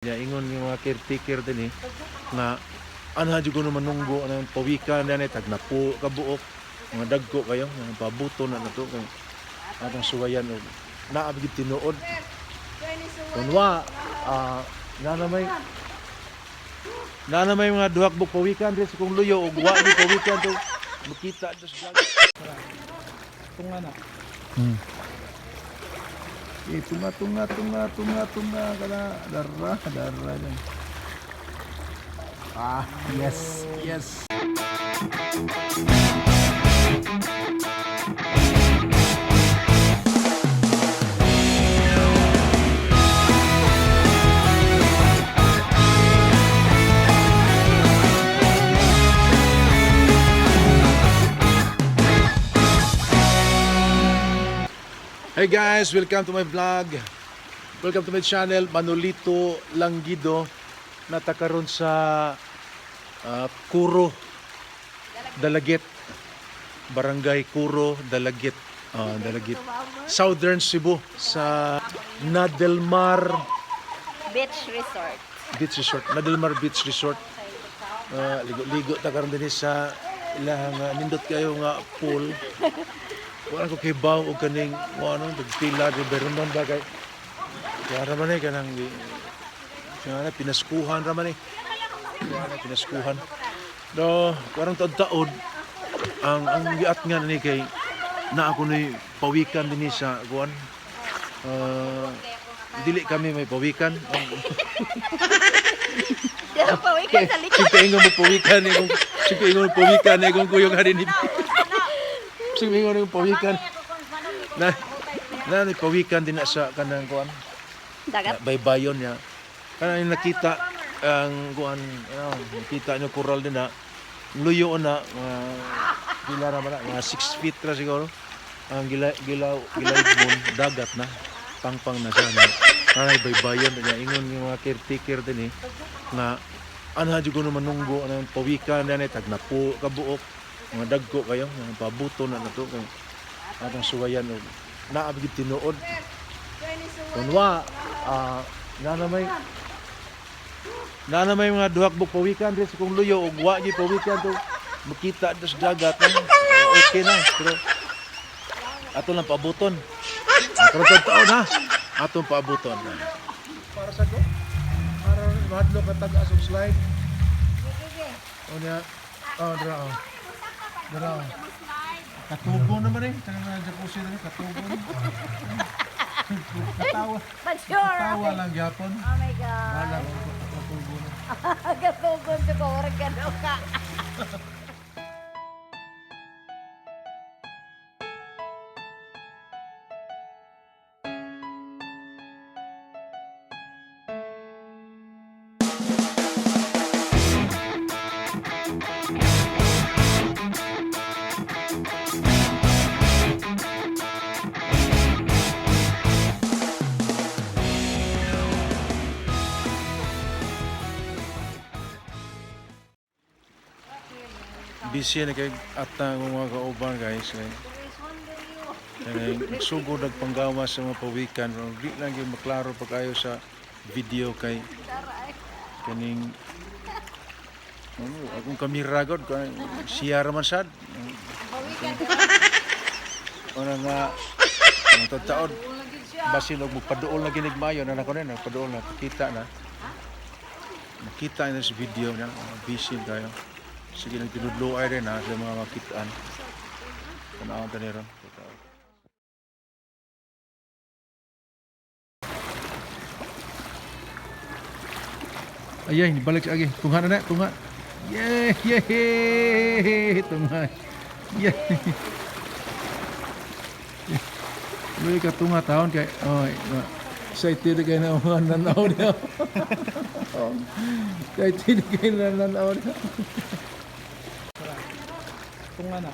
Ya ingon yung mga caretaker din eh nga anha jud kuno manunggo anang pawikan na tag napo kabuok mga dagko kayo mga pabuto na nato kay atong suwayan og naa gid tinuod kunwa naa na may mga duhak buk pawikan diri sa kong luyo og wa ni pawikan to makita dos dagat. Tunga na. Eh, tunga, tunga, tunga, tunga, tunga, kana, dara, dara dyan. Ah, yes. Hey guys, welcome to my vlog. Welcome to my channel, Manolito Langgido. Natakaroon sa Kuro, Dalaguit. Barangay Kuro, Dalaguit. Dalaguit. Southern Cebu sa Nadelmar Beach Resort. Beach Resort. Nadelmar Beach Resort. Ligo-ligo ta karon dinhi sa ilang nindot kayo nga pool. Wala ko kay baw og kaning wa ano nagpila di beron man ba kay wala man eh kanang di siya na pinaskuhan ra man eh. Wala na pinaskuhan. No, parang taod-taod ang giat nga ni kay na ako ni pawikan dinhi sa kuan. Dili kami may pawikan. Pawikan sa likod. Siyempre ingon mo pawikan eh. Siyempre ingon mo pawikan eh. Kung kuyong hari ni. Siyempre ingon mo pawikan. Na, na ni pawikan din na sa kanang kuan. Dagat. Baybayon niya. Kanang yung nakita ang kuan, ano, nakita niyo coral din na. Luyo na mga pila ra man na, mga 6 feet ra siguro. Ang gila gilaw gilaw dagat na. Pangpang na siya na. Kanang baybayon niya ingon yung mga caretaker din eh nga anha jud kuno manunggo anang pawikan na tag napo kabuok mga dagko kayo mga pabuto na nato kay atong suwayan og naa gid tinuod kunwa naa na may mga duhak buk pawikan diri sa kong luyo og wa gi pawikan to makita dos dagat na okay na pero ato lang paabuton karon taon ha atong paabuton para sa ko para mahadlok ka tag-as og slide. O niya. Oh, dra oh. Dra oh. Katubo naman eh. Tangan na jacuzzi na katubo. Katawa. But sure. Katawa lang gyapon. Oh my God. Wala ko katubo na. Gatugon ko orang gano'n ka. Busy na kay at ang mga kauban guys. Kay kay nagsugod nagpanggawa sa mga pawikan. Pero di lang gyud maklaro pa kayo sa video kay kaning ano, akong kamera god kay siya ra man sad. Una nga ang taod basin og magpaduol na ginig mayo na nako na nagpaduol na kita na makita na sa video na busy kayo. Sige nang tinudlo ay rin ha sa mga makitaan. Tanawon ta ni ron. Ayay, balik sa agi. Tungha na na, tungha. Yay, yay, tungha. Yay. Luy ka tunga taon kay oy, excited kay na mga nanaw niya. Excited kay na nanaw niya. Tunga na.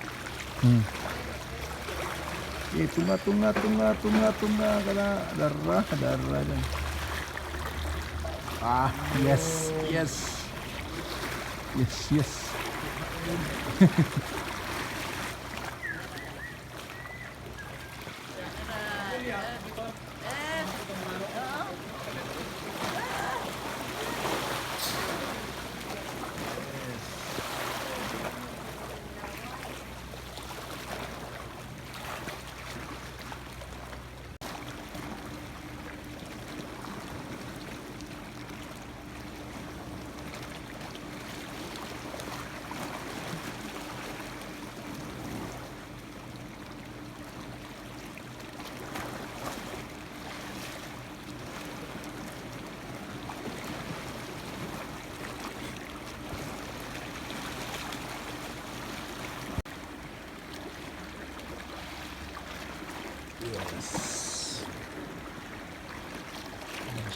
Eh, tunga, tunga, tunga, tunga, tunga, kana, dara, dara dyan. Ah, yes. Yes.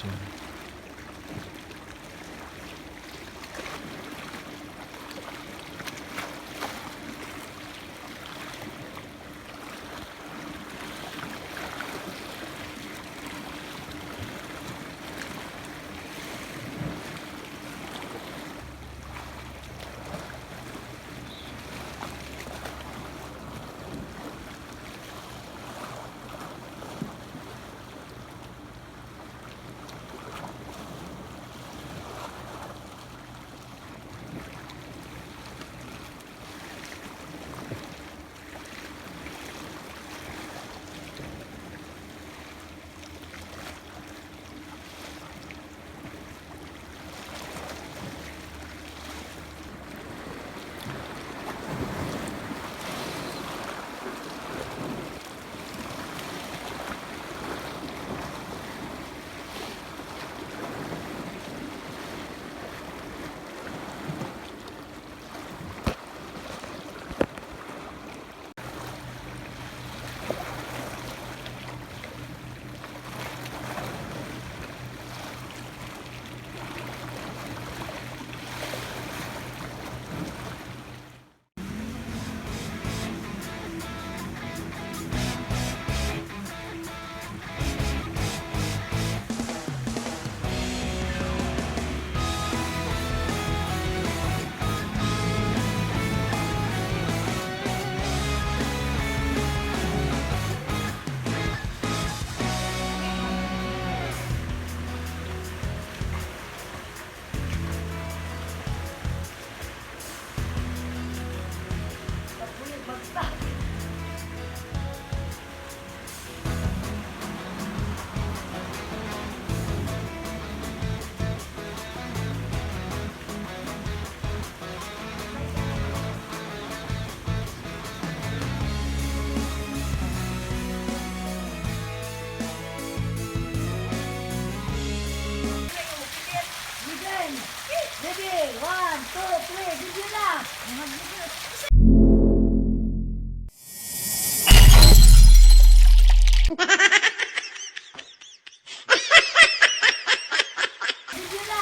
Nice one. Ready? One, two, three. Video na. Video na.